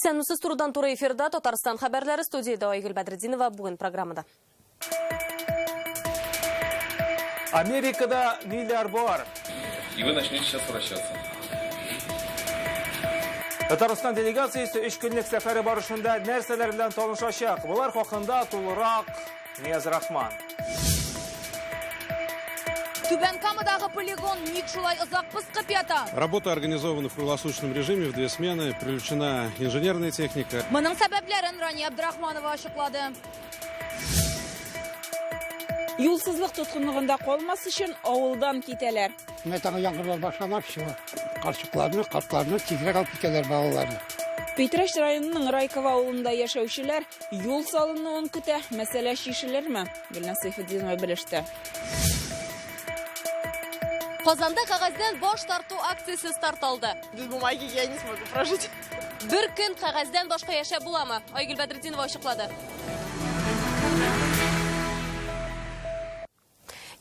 Исәнмесез, турыдан туры эфирда Татарстан хәбәрләре, студиядә Айгөл Бәдретдинова, бүген программада. Америкада ниләр бар? И вы начнете сейчас вращаться. Татарстан делегациясе өч көнлек сәфәре барышында нәрсәләр белән танышачак? Болар хакында тулырак Нияз Рахман. Түбән Камадагы полигон ник шулай озак пыскып ята? Работа организована в круглосуточном режиме в две смены, привлечена инженерная техника. Моның сәбәпләрен Рания Абдрахманова ачыклады. Юлсызлык тоткынлыгында калмас өчен авылдан китәләр. Менә тагы яңгырлар башлана, все. Карчыкларны, картларны тизрәк алып китәләр балаларны. Питрәч районының Райково авылында яшәүчеләр юл салынуын көтә. Мәсьәлә чишелерме? Гөлназ Сәйфетдинова белеште. Казанда кәгазьдән баш тарту акциясе старт алды. Без бумаги я не смогу прожить. Бер көн кәгазьдән башка яшәп буламы? Айгөл Бәдретдинова ачыклады.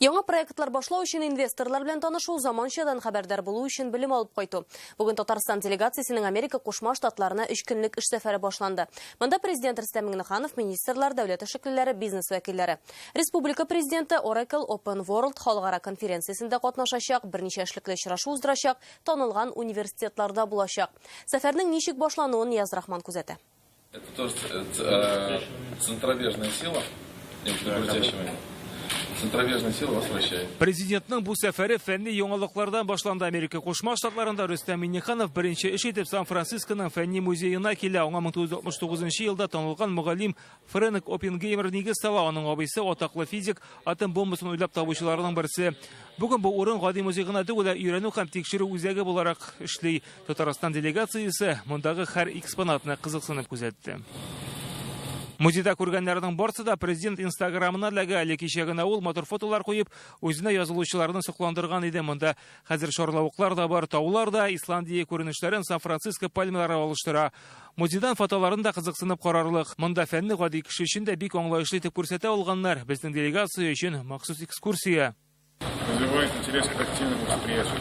Яңа проектлар башлау өчен инвесторлар белән танышу, заманчадан хәбәрдар булу өчен белем алып кайту. Бүген Татарстан делегациясенең Америка Кушма Штатларына өч көнлек эш сәфәре башланды. Монда президент Рөстәм Миңнеханов, министрлар, дәүләт эшлеклеләре, бизнес вәкилләре. Республика президенты Oracle Open World халыкара конференциясендә катнашачак, берничә эшлекле очрашу уздырачак, танылган университетларда булачак. Сәфәрнең ничек башлануын Нияз Рахман күзәтә. Это тоже центробежная сила, центробежная сила вас вращает. Президентның бу сәфәре фәнни яңалыклардан башланды. Америка Кушма Штатларында Рөстәм Миңнеханов беренче эш итеп Сан-Францисконың фәнни музеена килә. Аңа 1969 елда танылган мөгаллим Фрэнк Оппенгеймер нигез сала. Аның абыйсы атаклы физик, атом бомбасын уйлап табучыларның берсе. Бүген бу урын гади музей гына түгел, ә өйрәнү һәм тикшерү үзәге буларак эшли. Татарстан делегациясе мондагы һәр экспонатны кызыксынып күзәтте. Музейда күргәннәрнең барсы да президент Инстаграмына эләгә. Әле кичә генә ул матур фотолар куеп, үзенә язылучыларны сокландырган иде. Монда хәзер шарлавыклар да бар, таулар да, Исландия күренешләрен Сан-Франциско пальмалары алыштыра. Музейдан фотоларын да кызыксынып карарлык. Монда фәнне гади кеше өчен дә бик аңлаешлы итеп күрсәтә алганнар. Безнең делегация өчен махсус экскурсия. Развивает интерес к тактильному восприятию.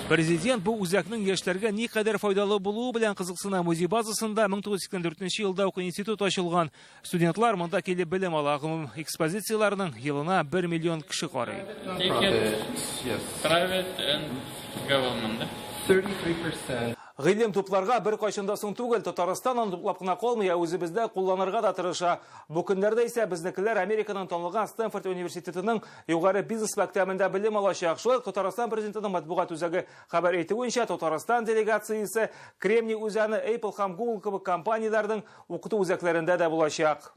Президент бу үзәкнең яшьләргә никадәр файдалы булуы белән кызыксына. Музей базасында 1984 елда ук институт ачылган. Студентлар монда килеп белем ала. Гомум экспозицияләрнең елына 1 миллион кеше карый. Private and government. 33%. Гыйлем тупларга беркайчан да соң түгел. Татарстан аны туплап кына калмый, ә үзебездә кулланырга да тырыша. Бу көннәрдә исә безнекеләр Американың танылган Стэнфорд университетының югары бизнес мәктәбендә белем алачак. Шулай ук Татарстан президентының матбугат үзәге хәбәр итүенчә, Татарстан делегациясе Кремний үзәне, Apple һәм Google кебек компанияләрнең укыту үзәкләрендә дә булачак.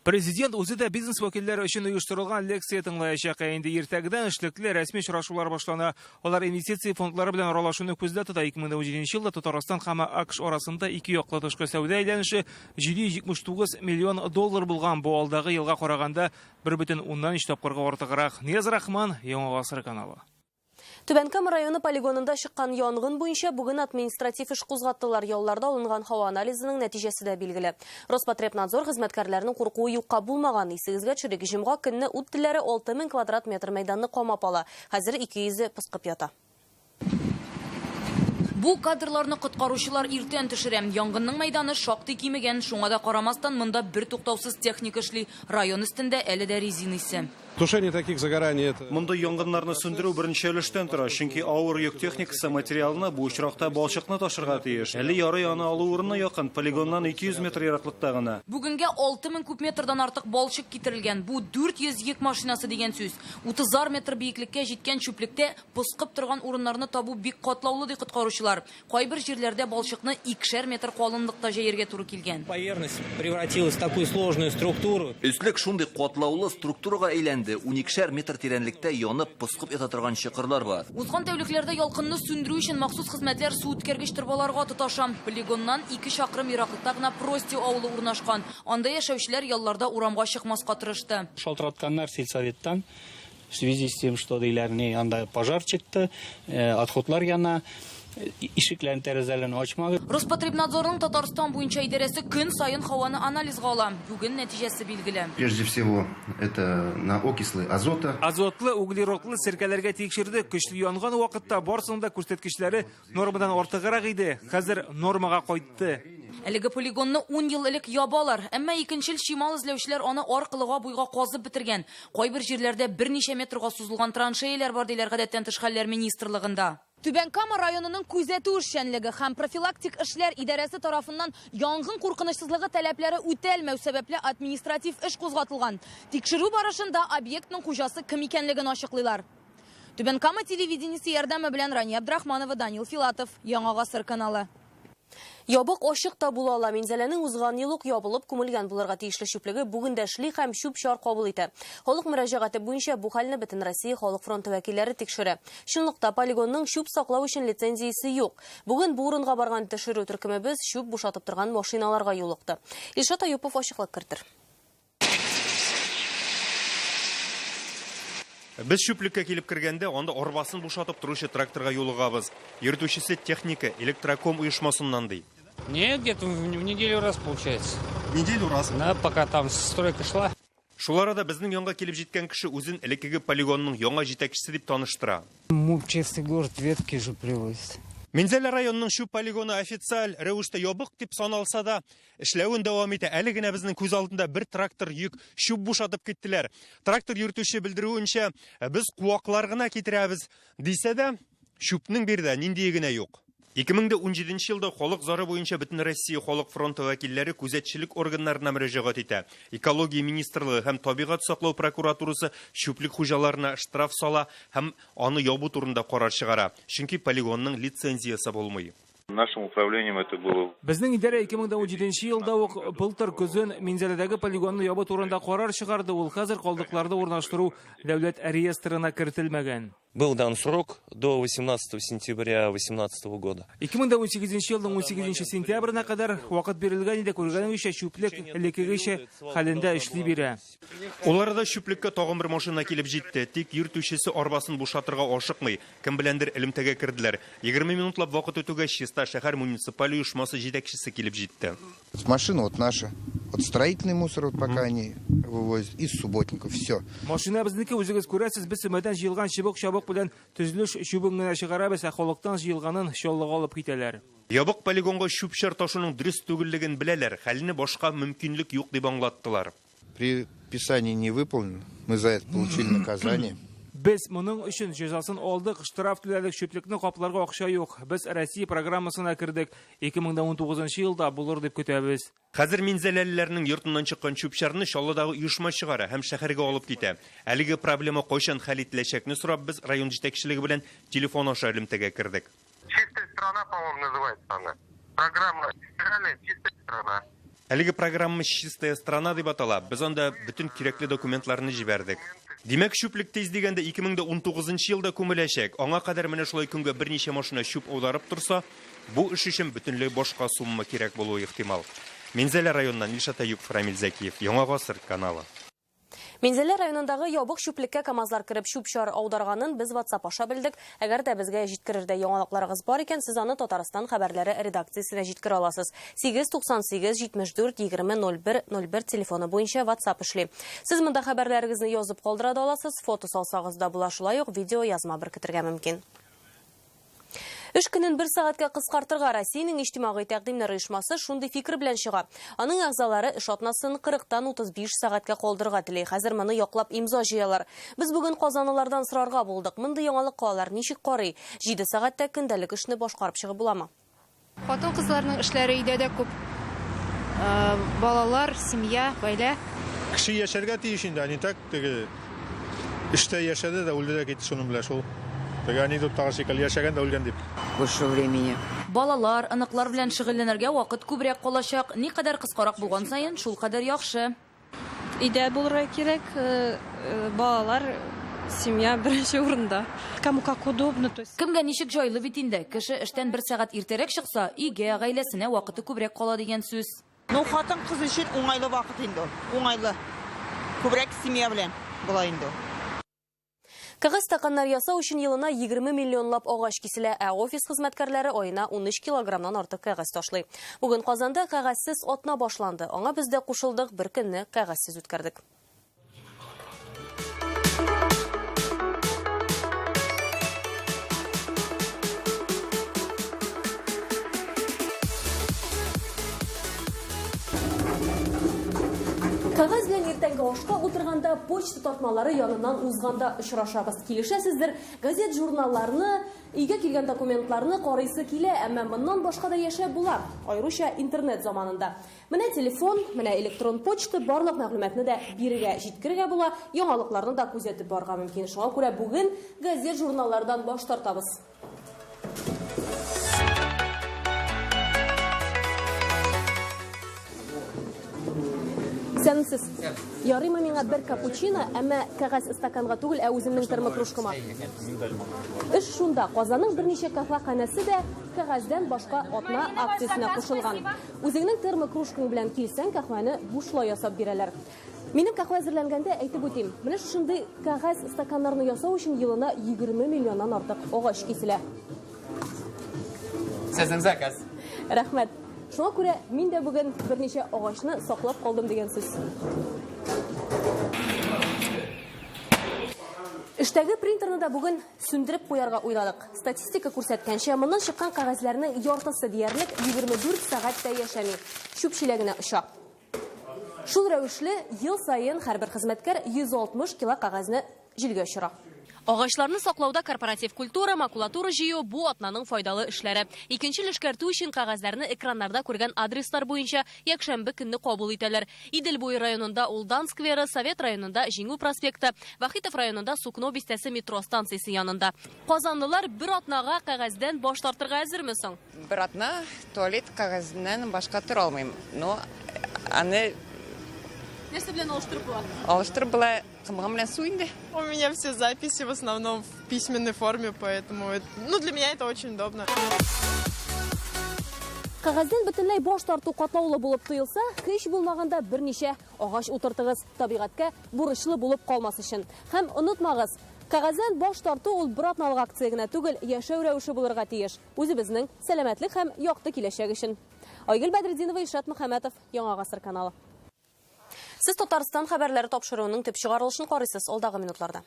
Президент үзе дә бизнес вәкилләре өчен оештырылган лекция тыңлаячак. Ә инде иртәгедән эшлекле рәсми очрашулар башлана. Алар инвестиция фондлары белән аралашуны күздә тота. 2017 елда Татарстан һәм АКШ арасында ике яклы тышкы сәүдә әйләнеше 779 миллион доллар булган. Бу алдагы елга караганда 1,3 тапкырга артыграк. Нияз Рахман, Яңа Гасыр каналы. Түбән Кама районы полигонында чыккан янгын буенча бүген административ эш кузгаттылар. Ялларда алынган һава анализының нәтиҗәсе дә билгеле. Роспотребнадзор хезмәткәрләренең куркуы юкка булмаган. Исегезгә төшерик, җомга көнне ут телләре 6000 квадрат метр мәйданны камап ала. Хәзер 200-е пыскып ята. Бу кадрларны коткаручылар иртән төшерә. Янгынның мәйданы шактый кимегән, шуңа да карамастан монда бер туктаусыз техника эшли. Район өстендә әле дә резина исе. Тушение таких загораний это... Мондый янгыннарны сүндерү берничә өлештән тора, чөнки авыр йөк техникасы материалны, бу очракта балчыкны ташырга тиеш. Әле ярый аны алу урыны якын, полигоннан 200 метр ераклыкта гына. Бүгенгә 6000 куб метрдан артык балчык китерелгән. Бу 400 йөк машинасы дигән сүз. Утызар метр биеклеккә җиткән чүплектә пыскып торган урыннарны табу бик катлаулы, ди коткаручылар. Кайбер җирләрдә балчыкны икешәр метр калынлыкта җәергә туры килгән. Поверхность превратилась в такую сложную структуру. Өслек шундый катлаулы структурага әйләнде. Уникешәр метр тирәнлектә янып, пыскып ята торган чокырлар бар. Узган тәүлекләрдә ялкынны сүндерү өчен махсус хезмәтләр су үткәргеч торбаларга тоташа. Полигоннан 2 чакрым ераклыкта гына Прости авылы урнашкан. Анда яшәүчеләр ялларда урамга чыкмаска тырышты. Шалтыратканнар сельсоветтан. В связи с тем, что диләр, не, анда пожар чыкты, отходлар яна. Ишекләрен, тәрәзәләрен ачмагыз. Роспотребнадзорның Татарстан буенча идарәсе көн саен һаваны анализга ала. Бүген нәтиҗәсе билгеле. Прежде всего, это на окислы азота. Азотлы, углеродлы серкәләргә тикшердек. Көчле янган вакытта барысының да күрсәткечләре нормадан артыграк иде. Хәзер нормага кайтты. Әлеге полигонны 10 ел элек ябалар. Әмма икенчел чимал эзләүчеләр аны аркылыга буйга казып бетергән. Кайбер җирләрдә берничә метрга сузылган траншеяләр бар, диләр гадәттән тыш хәлләр министрлыгында. Түбән Кама районының күзәтү эшчәнлеге һәм профилактик эшләр идарәсе тарафыннан янгын куркынычсызлыгы таләпләре үтәлмәү сәбәпле административ эш кузгатылган. Тикшерү барышында объектның хуҗасы кем икәнлеген ачыклыйлар. Түбән Кама телевидениесе ярдәме белән Рания Абдрахманова, Данил Филатов, Яңа Гасыр каналы. Ябык ачык та була ала. Минзәләнең узган ел ук ябылып күмелгән булырга тиешле чүплеге бүген дә эшли һәм чүп-чар кабул итә. Халык мөрәҗәгате буенча бу хәлне Бөтенроссия халык фронты вәкилләре тикшерә. Чынлыкта полигонның чүп саклау өчен лицензиясе юк. Бүген бу урынга барган төшерү төркемебез чүп бушатып торган машиналарга юлыкты. Илшат Аюпов ачыклык кертер. Без чүплеккә килеп кергәндә, анда арбасын бушатып торучы тракторга юлыгабыз. Йөртүчесе техника электроком оешмасыннан ди. Нет, где-то в неделю раз получается. Неделю раз? Да, пока там стройка шла. Шул арада безнең янга килеп җиткән кеше үзен элеккеге полигонның яңа җитәкчесе дип таныштыра. МУП Чистый город ветки же привозит. Минзәлә районының чүп полигоны официаль рәвештә ябык дип саналса да, эшләвен дәвам итә. Әле генә безнең күз алдында бер трактор йөк чүп бушатып киттеләр. Трактор йөртүче белдерүенчә, без куаклар гына китерәбез дисә дә, чүпнең биредә ниндие генә юк. 2017 елда халык зары буенча Бөтенроссия халык фронты вәкилләре күзәтчелек органнарына мөрәҗәгать итә. Экология министрлыгы һәм табигать саклау прокуратурасы чүплек хуҗаларына штраф сала һәм аны ябу турында карар чыгара. Чөнки полигонның лицензиясе булмый. Нашим управлением это было. Безнең идарә 2017 елда ук былтыр көзен Минзәләдәге полигонны ябу турында карар чыгарды. Ул хәзер калдыкларны урнаштыру дәүләт реестрына кертелмәгән. Был дан срок до 18 сентября 2018 года. 2018 елның 18 сентябренә кадәр вакыт бирелгән иде, күргәнегезчә чүплек элеккегечә хәлендә эшли бирә. Ул арада чүплеккә тагын бер машина килеп җитте. Тик йөртүчесе арбасын бушатырга ашыкмый. Кем беләндер элемтәгә керделәр. 20 минутлап вакыт үтүгә Чиста шәһәр муниципаль оешмасы җитәкчесе килеп җитте. Машина вот наша. Вот строительный мусор вот пока они вывозят, из субботников, все. Машина безнеке, үзегез күрәсез, без өмәдән җыелган чыбык-чабык белән төзелеш чүбен генә чыгарабыз, ә халыктан җыелганын Чаллыга алып китәләр. Ябык полигонга чүп-чар ташуның дөрес түгеллеген беләләр, хәлне башка мөмкинлек юк дип аңлаттылар. Предписание не выполнено, мы за это получили наказание. Без моның өчен җәзасын алдык, штраф түләдек, чүплекне капларга акча юк. Без Россия программасына кердек. 2019 елда булыр дип көтәбез. Хәзер минзәләлеләрнең йортыннан чыккан чүп-чарны Чаллыдагы оешма чыгара һәм шәһәргә алып китә. Әлеге проблема кайчан хәл ителәчәкне сорап без район җитәкчелеге белән телефон аша элемтәгә кердек. Чистая страна, по-моему, называется она. Программа федеральная Чистая страна. Әлеге программа Чистая страна дип атала. Без анда бөтен кирәкле документларны җибәрдек. Димәк, чүплек тиз дигәндә 2019 елда күмеләчәк. Аңа кадәр менә шулай көнгә берничә машина чүп аударып торса, бу эш өчен бөтенләй башка сумма кирәк булуы ихтимал. Минзәлә районыннан Илшат Әюпов, Рамил Зәкиев, Яңа Гасыр каналы. Минзәлә районындагы ябык чүплеккә КАМАЗлар кереп чүп-чар аударганын без WhatsApp аша белдек. Әгәр дә безгә җиткерердәй яңалыкларыгыз бар икән, сез аны Татарстан хәбәрләре редакциясенә җиткерә аласыз. 8 98 74 20 ноль бер ноль бер телефоны буенча WhatsApp эшли. Сез монда хәбәрләрегезне язып калдыра да аласыз, фото салсагыз да була, шулай ук видео язма беркетергә мөмкин. Эш көнен бер сәгатькә кыскартырга Россиянең иҗтимагый тәкъдимнәр оешмасы шундый фикер белән чыга. Аның әгъзалары эш атнасын кырыктан утыз биш сәгатькә калдырырга тели. Хәзер моны яклап имза җыялар. Без бүген казанлылардан сорарга булдык. Мондый яңалыкка алар ничек карый? 7 сәгатьтә көндәлек эшне башкарып чыгып буламы? Хатын-кызларның эшләре өйдә дә күп. Балалар, семья, гаилә. Кеше яшәргә тиеш инде, не так теге эштә яшәде дә үлде дә китте шуның белән шул. Теге анекдоттагы шикелле яшәгән дә үлгән дип. Больше времени. Балалар, оныклар белән шөгыльләнергә вакыт күбрәк калачак. Никадәр кыскарак булган саен, шул кадәр яхшы. Өйдә булырга кирәк, балалар, семья беренче урында. Кому как удобно, то есть. Кемгә ничек җайлы бит инде. Кеше эштән бер сәгать иртәрәк чыкса, өйгә, гаиләсенә вакыты күбрәк кала дигән сүз. Ну, хатын-кыз өчен уңайлы вакыт инде ул. Уңайлы. Күбрәк семья белән була инде ул. Кәгазь стаканнар ясау өчен елына 20 миллионлап агач киселә, ә офис хезмәткәрләре аена 13 килограммнан артык кәгазь ташлый. Бүген Казанда кәгазьсез атна башланды. Аңа без дә кушылдык, бер көнне кәгазьсез үткәрдек. Кәгазь белән иртәнге ашка утырганда, почта тартмалары яныннан узганда очрашабыз. Килешәсездер, газет-журналларны, өйгә килгән документларны карыйсы килә, әмма моннан башка да яшәп була, аеруча интернет заманында. Менә телефон, менә электрон почта, барлык мәгълүматны да бирегә җиткерергә була, яңалыкларны да күзәтеп барырга мөмкин. Шуңа күрә бүген газет-журналлардан баш тартабыз. Исәнмесез. Ярыймы миңа бер капучино, әмма кәгазь стаканга түгел, ә үземнең термокружкама. Эш шунда, Казанның берничә кафеханәсе дә кәгазьдән башка атна акциясенә кушылган. Үзеңнең термокружкаң белән килсәң, каһвәне бушлай ясап бирәләр. Минем каһвә әзерләнгәндә әйтеп үтим, менә шушындый кәгазь стаканнарны ясау өчен елына 20 миллионнан артык агач киселә. Сезнең заказ. Рәхмәт. Шуңа күрә мин дә бүген берничә агачны саклап калдым дигән сүз. Эштәге принтерны да бүген сүндереп куярга уйладык. Статистика күрсәткәнчә, моннан чыккан кәгазьләрнең яртысы диярлек 24 сәгать тә яшәми, чүп чиләгенә оча. Шул рәвешле, ел саен һәрбер хезмәткәр 160 кило кәгазьне җилгә очыра. Агачларны саклауда корпоратив культура, макулатура җыю, бу атнаның файдалы эшләре. Икенчел эшкәртү өчен кәгазьләрне экраннарда күргән адреслар буенча якшәмбе көнне кабул итәләр. Идел буе районында Улдан скверы, Совет районында Җиңү проспекты, Вахитов районында Сукно бистәсе метро станциясе янында. Казанлылар бер атнага кәгазьдән баш тартырга әзерме соң? Бер атна туалет кәгазеннән башка тора алмыйм. Но аны Нәрсә белән алыштырып була? Алыштырып була комган белән су инде. У меня все записи в основном в письменной форме, поэтому, ну, для меня это очень удобно. Кәгазьдән бөтенләй баш тарту катлаулы булып тоелса, һич булмаганда берничә агач утыртыгыз, табигатькә бурычлы булып калмас өчен. Һәм онытмагыз, кәгазьдән баш тарту ул бер атналык акция генә түгел, яшәү рәвеше булырга тиеш. Үзебезнең сәламәтлек һәм якты киләчәк өчен. Айгөл Бәдретдинова, Илшат Мөхәммәтов, Яңа Гасыр каналы. Сез Татарстан хәбәрләре тапшыруының төп чыгарылышын карыйсыз алдагы минутларда.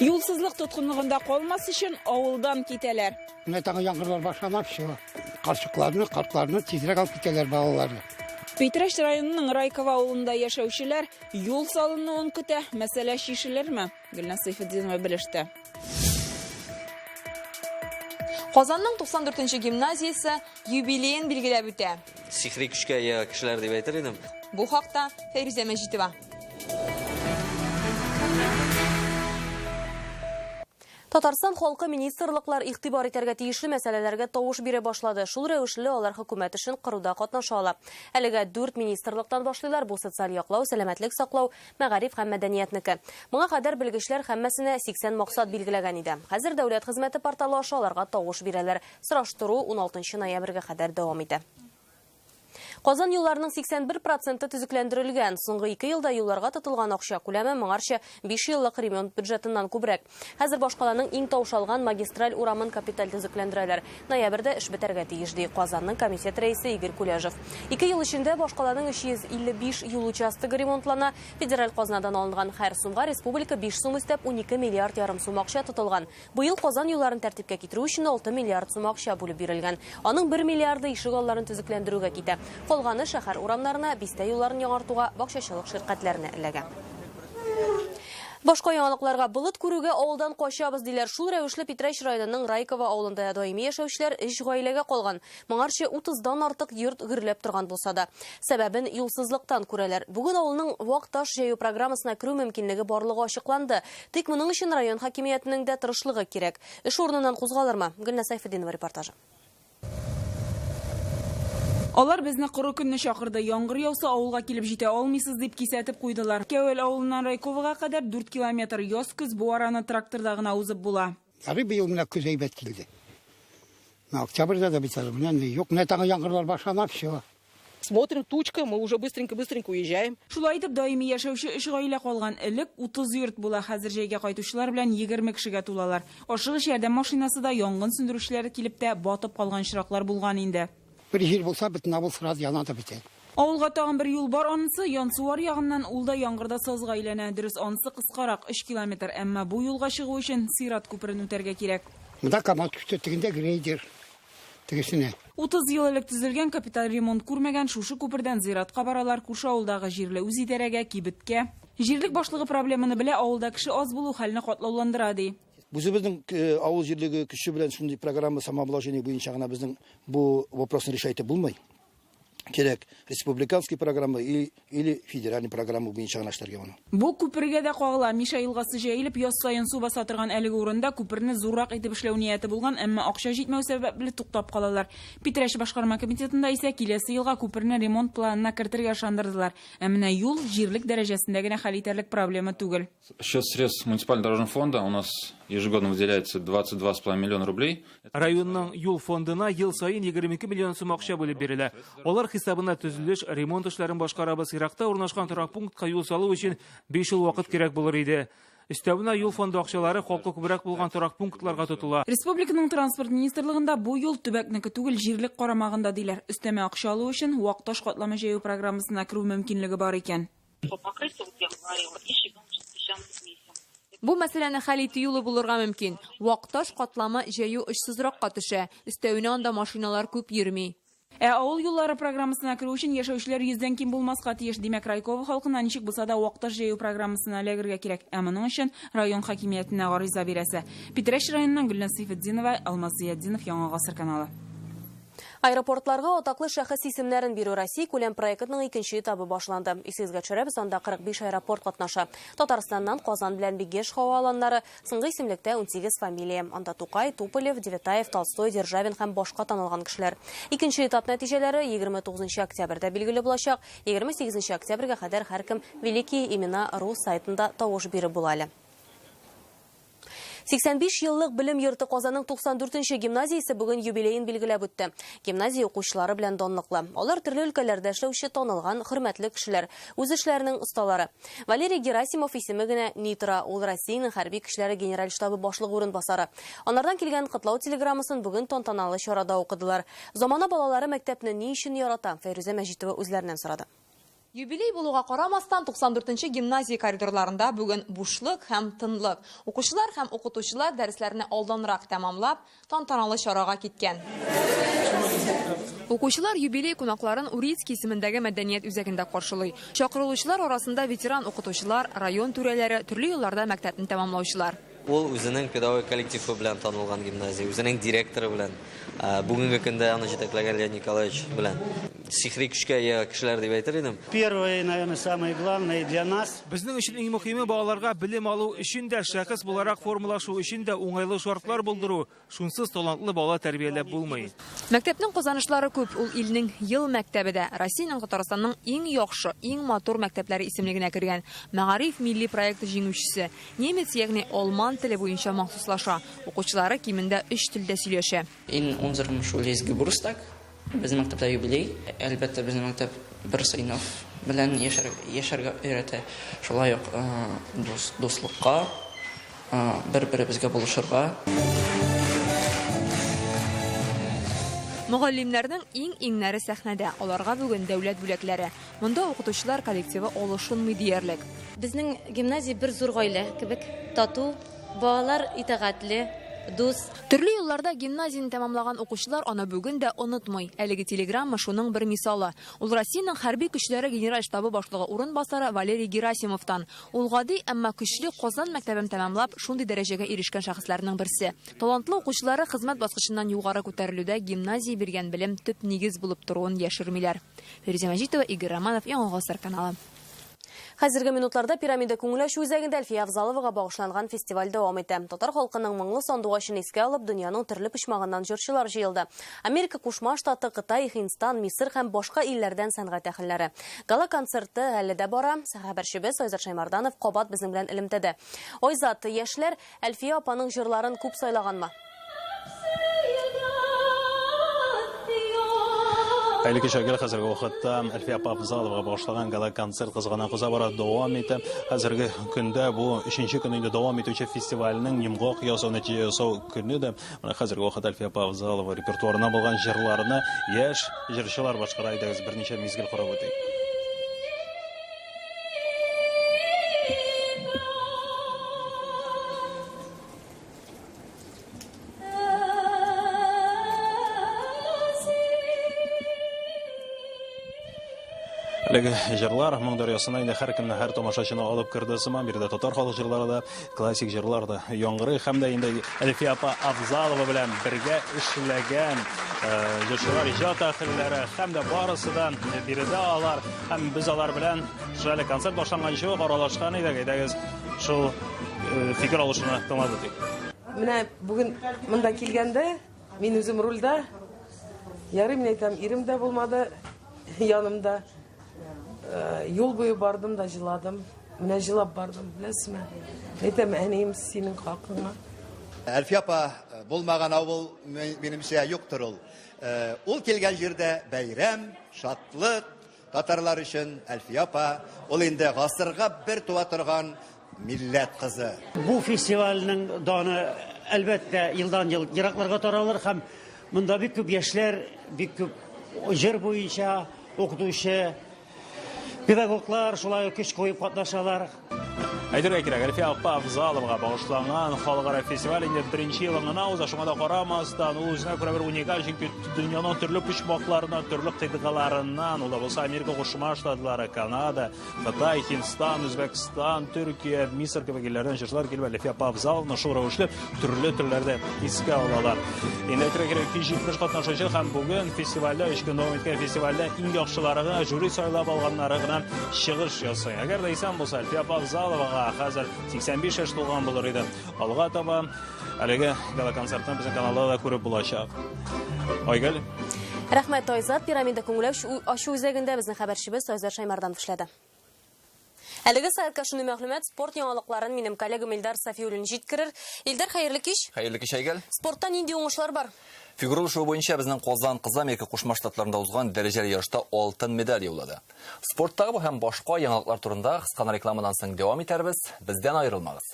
Юлсызлык тоткынлыгында калмас өчен авылдан китәләр. Менә тагын яңгырлар башлана, все. Карчыкларны, картларны тизрәк алып китәләр балаларны. Питрәч районының Райково авылында яшәүчеләр юл салынуын көтә. Мәсьәлә чишелерме? Гөлназ Сәйфетдинова белеште. Казанның 94 нче гимназиясе юбилеен билгеләп үтә. Сихри көчкә ия кешеләр дип әйтер идем. Бу хакта Фәйрүзә Мәҗитова. Татарстан халкы министрлыклар игътибар итәргә тиешле мәсьәләләргә тавыш бирә башлады. Шул рәвешле алар хөкүмәт эшен коруда катнаша ала. Әлегә дүрт министрлыктан башлыйлар. Бу социаль яклау, сәламәтлек саклау, мәгариф һәм мәдәниятнеке. Моңа кадәр белгечләр һәммәсенә 80 максат билгеләгән иде. Хәзер дәүләт хезмәте порталы аша аларга тавыш бирәләр. Сораштыру 16 ноябрьгә кадәр дәвам итә. Казан юлларының 81 проценты төзекләндерелгән. Соңгы ике елда юлларга тотылган акча күләме моңарчы 5 еллык ремонт бюджетыннан күбрәк. Хәзер башкаланың иң таушалган магистраль урамын капиталь төзекләндерәләр. Ноябрьдә эш бетәргә тиеш, ди Казанның комитет рәисе Игорь Куляжев. Ике ел эчендә башкаланың 355 юл участогы ремонтлана. Федераль казнадан алынган һәр сумга республика 5 сум өстәп 12 миллиард ярым сум акча тотылган. Быел Казан юлларын тәртипкә китерү өчен 6 миллиард сум акча бүлеп бирелгән. Аның 1 миллиарды ишек алларын төзекләндерүгә китә. Калганы шәһәр урамнарына, бистә юлларын яңартуга, бакчачылык ширкәтләренә эләгә. Башка яңалыкларга болыт күрүгә авылдан качабыз, диләр. Шул рәвешле Питрәч районының Райково авылында даими яшәүчеләр өч гаиләгә калган. Моңарчы утыздан артык йорт гөрләп торган булса да. Сәбәбен юлсызлыктан күрәләр. Бүген авылның вак таш җәю программасына керү мөмкинлеге барлыгы ачыкланды. Тик моның өчен район хакимиятенең дә тырышлыгы кирәк. Эш урыныннан кузгалырмы? Гөлназ Сәйфетдинова репортажы. Алар безне коры көнне чакырды. Яңгыр яуса, авылга килеп җитә алмыйсыз, дип кисәтеп куйдылар. Кәвәл авылыннан Райковага кадәр 4 километр. Яз-көз бу араны тракторда гына узып була. Ярый быел менә көз әйбәт килде. Менә октябрьдә дә бит әле менә юк. Менә тагын яңгырлар башлана, все. Смотрим, тучка, мы уже быстренько-быстренько уезжаем. Шулай итеп, даими яшәүче өч гаилә калган. Элек 30 йорт була, хәзер җәйгә кайтучылар белән 20 кешегә тулалар. Ашыгыч ярдәм машинасы да, янгын сүндерүчеләр килеп тә батып калган очраклар булган инде. Бер җил булса, бөтен авыл сразу яна да бетә. Авылга тагын бер юл бар, анысы Янсуар ягыннан, ул да яңгырда сазга әйләнә. Дөрес, анысы кыскарак, 3 километр. Әмма бу юлга чыгу өчен Сират күперен үтәргә кирәк. Монда КАМАЗ төште, тегендә грейдер. Тегесенә. 30 ел элек төзелгән, капиталь ремонт күрмәгән шушы күпердән зиратка баралар, күрше авылдагы җирле үзидарәгә, кибеткә. Җирлек башлыгы проблеманы белә, авылда кеше аз булу хәлне катлауландыра, ди. Үзебезнең авыл җирлеге көче белән шундый программа самообложение буенча гына безнең бу вопросны решать итеп булмый. Кирәк республиканский программа или федеральный программа буенча гына эшләргә моны. Бу күпергә дә кагыла. Миша елгасы җәелеп, яз саен су баса торган әлеге урында күперне зуррак итеп эшләү нияте булган, әмма акча җитмәү сәбәпле туктап калалар. Питрәч башкарма комитетында исә киләсе елга күперне ремонт планына кертергә ышандырдылар. Ә менә юл җирлек дәрәҗәсендә генә хәл итәрлек проблема түгел. За счет средств муниципального дорожного фонда у нас ежегодно выделяется 22,5 миллиона рублей. Районның юл фондына ел саен 22 миллион сум акча бүлеп бирелә. Алар хисабына төзелеш, ремонт эшләрен башкарабыз. Еракта урнашкан торак пунктка юл салу өчен 5 ел вакыт кирәк булыр иде. Өстәвенә юл фонды акчалары халкы күбрәк булган торак пунктларга тотыла. Республиканың транспорт министрлыгында бу юл төбәкнеке түгел, җирлек карамагында диләр. Өстәмә акча алу өчен вак таш катламы җәю программасына керү мөмкинлеге бар икән. Бу мәсьәләне хәл итү юлы булырга мөмкин. Вак таш катламы җәю очсызракка төшә. Өстәвенә анда машиналар күп йөрми. Ә авыл юллары программасына керү өчен яшәүчеләр 100дән ким булмаска тиеш. Димәк, Райково халкына ничек булса да вак таш җәю программасына эләгергә кирәк. Ә моның өчен район хакимиятенә гариза бирәсе. Питрәч районыннан Гөлназ Сейфетдинова, Алмаз Зиятдинов, Яңа Гасыр каналы. Аэропортларга атаклы шәхес исемнәрен бирү Россия күләм проектының икенче этабы башланды. Исегезгә төшерәбез, анда 45 аэропорт катнаша. Татарстаннан Казан белән Бигеш һава аланнары, соңгы исемлектә 18 фамилия. Анда Тукай, Туполев, Девятаев, Толстой, Державин һәм башка танылган кешеләр. Икенче этап нәтиҗәләре 29 октябрьдә билгеле булачак. 28 октябрьгә кадәр һәркем Великие имена ру сайтында тавыш биреп була әле. 85 еллык белем йорты Казанның 94нче гимназиясе бүген юбилеен билгеләп үтте. Гимназия укучылары белән данлыклы. Алар төрле өлкәләрдә эшләүче танылган, хөрмәтле кешеләр, үз эшләренең осталары. Валерий Герасимов исеме генә ни тора, ул Россиянең хәрби көчләре генераль штабы башлыгы урынбасары. Анардан килгән котлау телеграммасын бүген тантаналы чарада укыдылар. Замана балалары мәктәпне ни өчен ярата? Фәйрүзә Мәҗитова үзләреннән сорады. Юбилей булуга карамастан 94нче гимназия коридорларында бүген бушлык һәм тынлык. Укучылар һәм укытучылар дәресләрне алданрак тәмамлап, тантаналы чарага киткән. Укучылар юбилей кунакларын Урицкий исемендәге мәдәният үзәгендә каршылый. Чакырылучылар арасында ветеран укытучылар, район түрәләре, төрле елларда мәктәпне тәмамлаучылар. Ул үзенең педагогик коллективы белән танылган гимназия, үзенең директоры белән, бүгенге көндә аны җитәкләгән Леонид Николаевич белән. Сихри көчкә ия кешеләр дип әйтер идем. Первое, наверное, самое главное для нас. Безнең өчен иң мөһиме балаларга белем алу өчен дә, шәхес буларак формалашу өчен дә уңайлы шартлар булдыру. Шунсыз талантлы бала тәрбияләп булмый. Мәктәпнең казанышлары күп. Ул илнең ел мәктәбе дә, Россиянең, Татарстанның иң яхшы, иң матур мәктәпләре исемлегенә кергән. Мәгариф милли проекты җиңүчесе. Немец, ягъни алман теле буенча махсуслаша. Укучылары кимендә 3 телдә сөйләшә. In unserem Schule ist Geburtstag. Безнең мәктәптә юбилей. Әлбәттә, безнең мәктәп бер сыйныф белән яшәргә өйрәтә. Шулай ук дуслыкка, бер-беребезгә булышырга. Мөгаллимнәрнең иң-иңнәре сәхнәдә. Аларга бүген дәүләт бүләкләре. Монда укытучылар коллективы алышынмый диярлек. Безнең гимназия бер зур гаилә кебек, тату, балалар итагатьле, дус. Төрле елларда гимназияне тәмамлаган укучылар аны бүген дә онытмый. Әлеге телеграмма шуның бер мисалы. Ул Россиянең хәрби көчләре генераль штабы башлыгы урынбасары Валерий Герасимовтан. Ул гади, әмма көчле Казан мәктәбен тәмамлап, шундый дәрәҗәгә ирешкән шәхесләрнең берсе. Талантлы укучылары хезмәт баскычыннан югары күтәрелүдә гимназия биргән белем төп нигез булып торуын яшермиләр. Фәрүзә Мәҗитова, Игорь Романов, Яңа Гасыр каналы. Хәзерге минутларда пирамида күңел ачу үзәгендә Әлфия Авзаловага багышланган фестиваль дәвам итә. Татар халкының моңлы сандугачын искә алып, дөньяның төрле почмагыннан җырчылар җыелды. Америка Кушма Штаты, Кытай, Һиндстан, Мисыр һәм башка илләрдән сәнгать әһелләре. Гала концерты әле дә бара. Хәбәрчебез Айзат Шаймарданов кабат безнең белән элемтәдә. Айзат, яшьләр Әлфия апаның җырларын күп сайлаганмы? Хәерле кич, Айгөл. Хәзерге вакытта Әлфия апа Афзаловага багышланган гала-концерт кызганнан кыза бара, дәвам итә. Хәзерге көндә бу өченче көн инде дәвам итүче фестивальнең йомгак ясау, нәтиҗә ясау көне дә. Менә хәзерге вакытта Әлфия апа Афзалова репертуарына булган җырларны яшь җырчылар башкара. Әйдәгез, берничә мизгел карап үтик. Әлеге җырлар моң дәрьясына инде һәркемне, һәр тамашачыны алып керде сыман. Биредә татар халык җырлары да, классик җырлар да яңгырый. Һәм дә инде Әлфия апа Афзалова белән бергә эшләгән җырчылар, иҗат әһелләре һәм дә барысы да биредә алар. Һәм без алар белән әле концерт башланганчы ук аралашкан идек. Әйдәгез, шул фикер алышуны тыңлап үтик. Менә бүген монда килгәндә, мин үзем рульдә. Ярый, мин әйтәм, ирем дә булмады янымда. Юл буе бардым да җыладым. Менә җылап бардым, беләсезме? Әйтәм, әнием, синең хакыңа. Әлфия апа булмаган авыл, минемчә, юктыр ул. Ул килгән җирдә бәйрәм, шатлык, татарлар өчен Әлфия апа, ул инде гасырга бер туа торган милләт кызы. Бу фестивальнең даны, әлбәттә, елдан-ел еракларга таралыр һәм монда бик күп яшьләр, бик күп җыр буенча укытучы педагоглар шулай ук көч куеп катнашалар. Әйтергә кирәк, Әлфия апа Афзаловага багышланган халыкара фестиваль инде беренче елын гына уза, шуңа да карамастан, ул үзенә күрә бер уникаль, чөнки дөньяның төрле почмакларыннан, төрле кыйтгаларыннан, ул да булса Америка Кушма Штатлары, Канада, Кытай, Һиндстан, Үзбәкстан, Төркия, Мисыр кебек илләрдән җырчылар килеп Әлфия апа Афзалованы шул рәвешле төрле төрләрдә искә алалар. Инде әйтергә кирәк, 270 катнашучы һәм бүген фестивальдә, өч көн дәвам иткән фестивальдә иң яхшылары гына, жюри сайлап алганнары гына чыгыш ясый. Әгәр дә исән булса, Әлфия апа Афзаловага хәзер 85 яшь тулган булыр иде. Алга таба әлеге гала-концертны безнең каналда да күреп булачак. Айгөл. Рәхмәт, Айзат. Пирамида күңел ачу үзәгендә безнең хәбәрчебез Айзат Шаймарданов эшләде. Әлеге сәгатькә шундый мәгълүмат, спорт яңалыкларын минем коллегам Илдар Сафиуллин җиткерер. Илдар, хәерле кич. Хәерле кич, Айгөл. Спортта нинди уңышлар бар? Фигуралы шуу буенча безнең Казан кызы Америка Кушма Штатларында узган дәрәҗәле ярышта алтын медаль яулады. Спорттагы бу һәм башка яңалыклар турында кыска рекламадан соң дәвам итәрбез. Бездән аерылмагыз.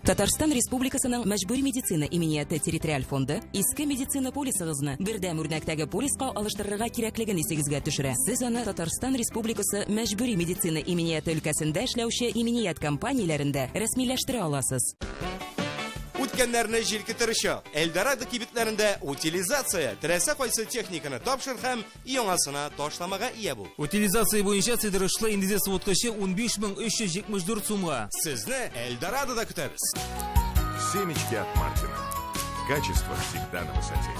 Татарстан Республикасының Мәҗбүри медицина иминияте территориаль фонды иске медицина полисыгызны бердәм үрнәктәге полиска алыштырырга кирәклеген исегезгә төшерә. Сез аны Татарстан Республикасы Мәҗбүри медицина иминияте өлкәсендә эшләүче иминият компанияләрендә рәсмиләштерә аласыз. Үткәннәрне җилкетер чак. Эльдорадо кибетләрендә утилизация. Теләсә кайсы техниканы тапшыр һәм яңасына ташламага ия бул. Утилизация буенча сыйдырышлы индезия суыткычы 15374 сумга. Сезне Эльдорадода көтәбез. Семечки от Мартина. Качество всегда на высоте.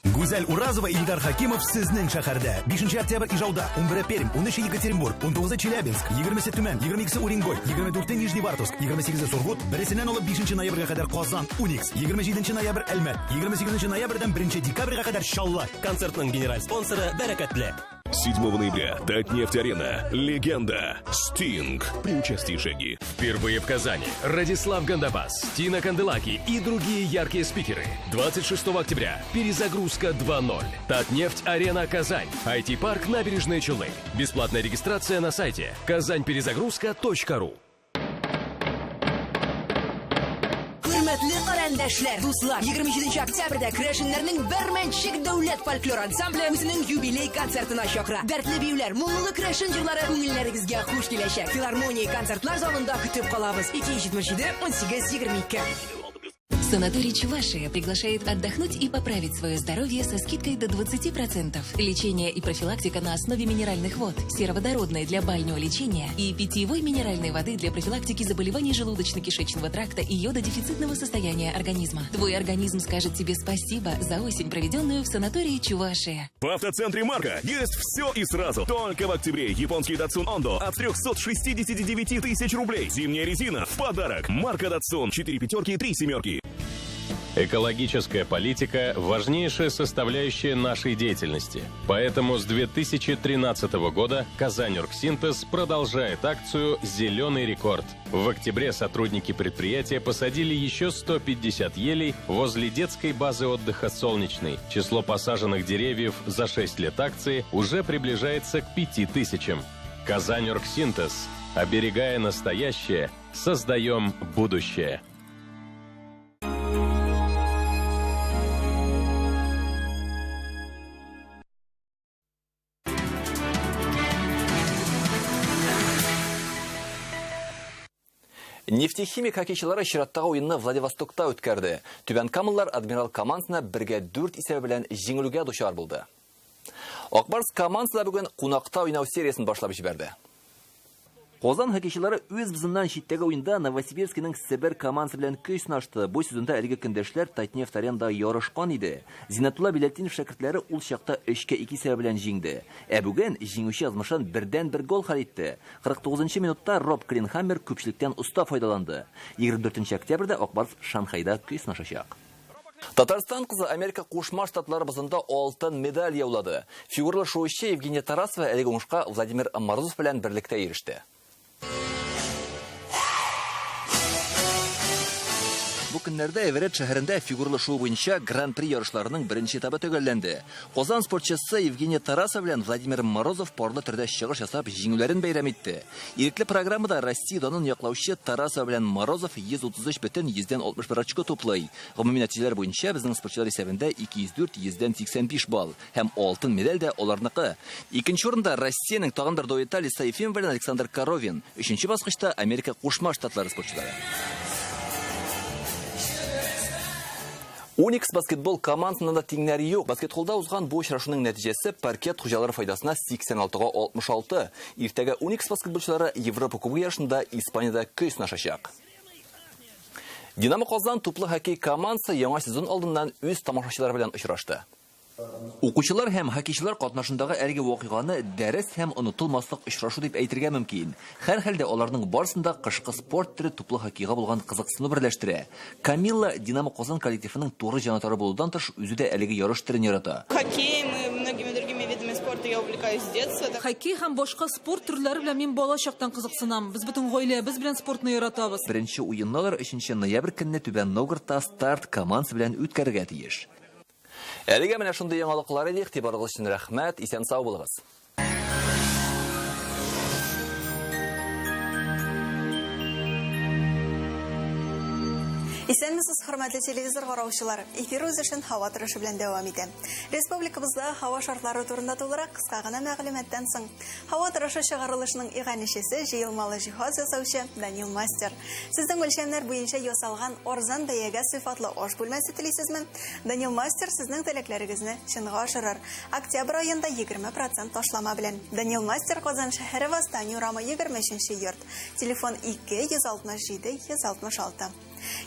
Гүзәл Уразова, Илдар Хакимов сезнең шәһәрдә. 5 октябрь Ижауда, 11 Пермь, 13 Екатеринбург, 19 Челябинск, 20 Төмән, 22 Уренгой, 24 Нижневартовск, 28 Сургут, берсеннән алып 5 ноябрьгә кадәр Казан, Уникс, 27 ноябрь Әлмәт, 28 ноябрьдән 1 декабрьгә кадәр Чаллы. Концертның генераль спонсоры Бәрәкәтле. 7 ноября. Татнефть-арена. Легенда. Стинг. При участии Шеги. Впервые в Казани. Радислав Гандапас, Тина Канделаки и другие яркие спикеры. 26 октября. Перезагрузка 2.0. Татнефть-арена Казань. IT-парк Набережные Челны. Бесплатная регистрация на сайте казаньперезагрузка.ру. Хөрмәтле карендәшләр, дуслар, 27 октябрьдә керәшеннәрнең Бәрмәнчек дәүләт фольклор ансамбле үзенең юбилей концертына чакыра. Дәртле биюләр, моңлы керәшен җырлары күңелләрегезгә хуш киләчәк. Филармония концертлар залында көтеп калабыз. 277 18 22. Санаторий Чувашия приглашает отдохнуть и поправить свое здоровье со скидкой до 20%. Лечение и профилактика на основе минеральных вод, сероводородной для бальнеолечения и питьевой минеральной воды для профилактики заболеваний желудочно-кишечного тракта и йододефицитного состояния организма. Твой организм скажет тебе спасибо за осень, проведенную в санатории Чувашия. В автоцентре Марка есть все и сразу. Только в октябре японский Datsun Ондо от 369 тысяч рублей. Зимняя резина в подарок. Марка Datsun. 4 пятерки, 3 семерки. Экологическая политика – важнейшая составляющая нашей деятельности. Поэтому с 2013 года «Казаньоргсинтез» продолжает акцию «Зеленый рекорд». В октябре сотрудники предприятия посадили еще 150 елей возле детской базы отдыха «Солнечный». Число посаженных деревьев за 6 лет акции уже приближается к 5000. «Казаньоргсинтез». Оберегая настоящее, создаем будущее. Нефтехимик хоккейчылары чираттагы уенны Владивостокта үткәрде. Түбән Камалылар Адмирал командасына бергә дүрт исәбе белән җиңелүгә дучар булды. Акбарс командасы да бүген кунакта уйнау сериясен башлап җибәрде. Казан хоккейчылары үз бозыннан читтәге уенда Новосибирскиның Себер командасы белән көч сынашты. Бу сезонда әлеге көндәшләр Татнефть аренада ярышкан иде. Зиннәтулла Биләлтдинов шәкертләре ул чакта 3-2 исәбе белән җиңде. Ә бүген җиңүче язмышын бердәнбер гол хәл итте. 49 нчы минутта Роб Клинхаммер күпчелектән оста файдаланды. 24 нче октябрьдә Ак Барс Шанхайда көч сынашачак. Татарстан кызы Америка Кушма Штатлары бозында алтын медаль яулады. Фигуралы шуучы Евгения Тарасова әлеге уңышка Владимир Морозов белән берлектә иреште. Бу көннәрдә Эверетт шәһәрендә фигуралы шуу буенча Гран-при ярышларының беренче этабы төгәлләнде. Казан спортчысы Евгения Тарасова белән Владимир Морозов парлы төрдә чыгыш ясап, җиңүләрен бәйрәм итте. Ирекле программада Россия данын яклаучы Тарасова белән Морозов 133,61 очко туплый. Гомуми нәтиҗәләр буенча безнең спортчылар исәбендә 204 йөздән 85 балл һәм алтын медаль дә аларныкы. Икенче урында Россиянең тагын бер дуэты Алиса Ефимова белән Александр Коровин. Өченче баскычта Америка Кушма Штатлары спортчылары. Уникс баскетбол командасында да тиңнәре юк. Баскетхоллда узган бу очрашуның нәтиҗәсе паркет хуҗалары файдасына 86-га 66. Иртәгә Уникс баскетболчылары Европа Кубогы ярышында Испаниядә көч сынашачак. Динамо Казан туплы хоккей командасы яңа сезон алдыннан үз тамашачылары белән очрашты. Укучылар һәм хоккейчылар катнашындагы әлеге вакыйганы дәрес һәм онытылмаслык очрашу дип әйтергә мөмкин. Һәрхәлдә аларның барысын да кышкы спорт төре туплы хоккейга булган кызыксыну берләштерә. Камилла Динамо Казан коллективының туры җанатары булудан тыш, үзе дә әлеге ярыш төрен ярата. Хоккей, мы многими другими видами спорта я увлекаюсь с детства. Хоккей һәм башка спорт төрләре белән мин бала чактан кызыксынам. Без бөтен гаиләбез белән спортны яратабыз. Беренче уенны алар 3 ноябрь көнне Түбән Новгородта Старт командасы белән үткәрергә тиеш. Әлегә менә шундый яңалыклар иде. Игътибарыгыз өчен рәхмәт. Исән-сау булыгыз. Исәнмесез, хөрмәтле телевизор караучылар. Эфир үз эшен һава торышы белән дәвам итә. Республикабызда һава шартлары турында тулырак кыска гына мәгълүматтан соң. Һава торышы чыгарылышының иганәчесе җыелмалы җиһаз ясаучы Данил Мастер. Сезнең үлчәмнәр буенча ясалган арзан бәягә сыйфатлы аш бүлмәсе телисезме? Данил Мастер сезнең теләкләрегезне чынга ашырыр. Октябрь аенда 20 процент ташлама белән. Данил Мастер Казан шәһәре Восстание урамы 23 йорт. Телефон 2 167 166.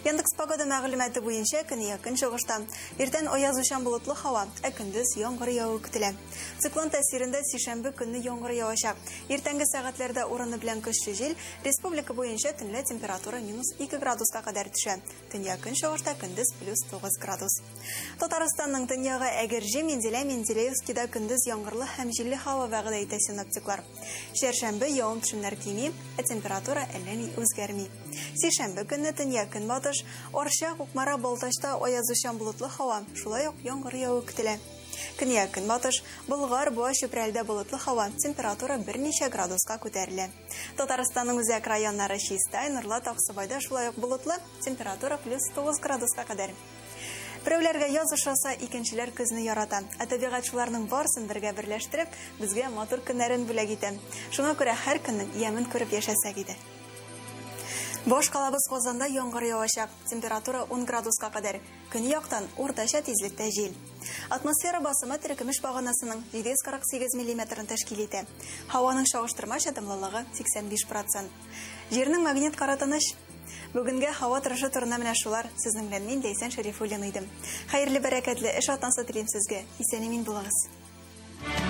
Яндекс Погода мәгълүматы буенча көньяк көнчыгышта иртән аязучан болытлы һава, ә көндез яңгыр явуы көтелә. Циклон тәэсирендә сишәмбе көнне яңгыр явачак. Иртәнге сәгатьләрдә урыны белән көчле җил, республика буенча төнлә температура минус 2 градуска кадәр төшә. Төньяк көнчыгышта көндез плюс 9 градус. Татарстанның төньягы Әгерҗе, Мензелә, Менделеевскида көндез яңгырлы һәм җилле һава вәгъдә итә синоптиклар. Чәршәмбе явым-төшемнәр кими, ә температура әллә ни үзгәрми. Сишәмбе көнне төньяк-көнбатыш, Арча, Кукмара, Балтачта аязучан болытлы һава, шулай ук яңгыр явуы көтелә. Көньяк-көнбатыш, Болгар, Буа, Чүпрәлдә болытлы һава, температура берничә градуска күтәрелә. Татарстанның үзәк районнары Чистай, Нурлат, Аксубайда шулай ук болытлы, температура плюс 9 градуска кадәр. Берәүләргә яз ошаса, икенчеләр көзне ярата. Ә табигать шуларның барысын бергә берләштереп, безгә матур көннәрен бүләк итә. Шуңа күрә һәр көннең ямен күреп яшәсәк иде. Баш калабыз Казанда яңгыр явачак. Температура 10 градуска кадәр. Көньяктан уртача тизлектә җил. Атмосфера басымы терекөмеш баганасының 748 миллиметрын тәшкил итә. Һаваның чагыштырмача дымлылыгы 85 процент. Җирнең магнит кары тыныч. Бүгенгә һава торышы турында менә шулар. Сезнең белән мин Ләйсән Шәрифуллина идем. Хәерле, бәрәкәтле эш атнасы телим сезгә. Исән-имин булыгыз.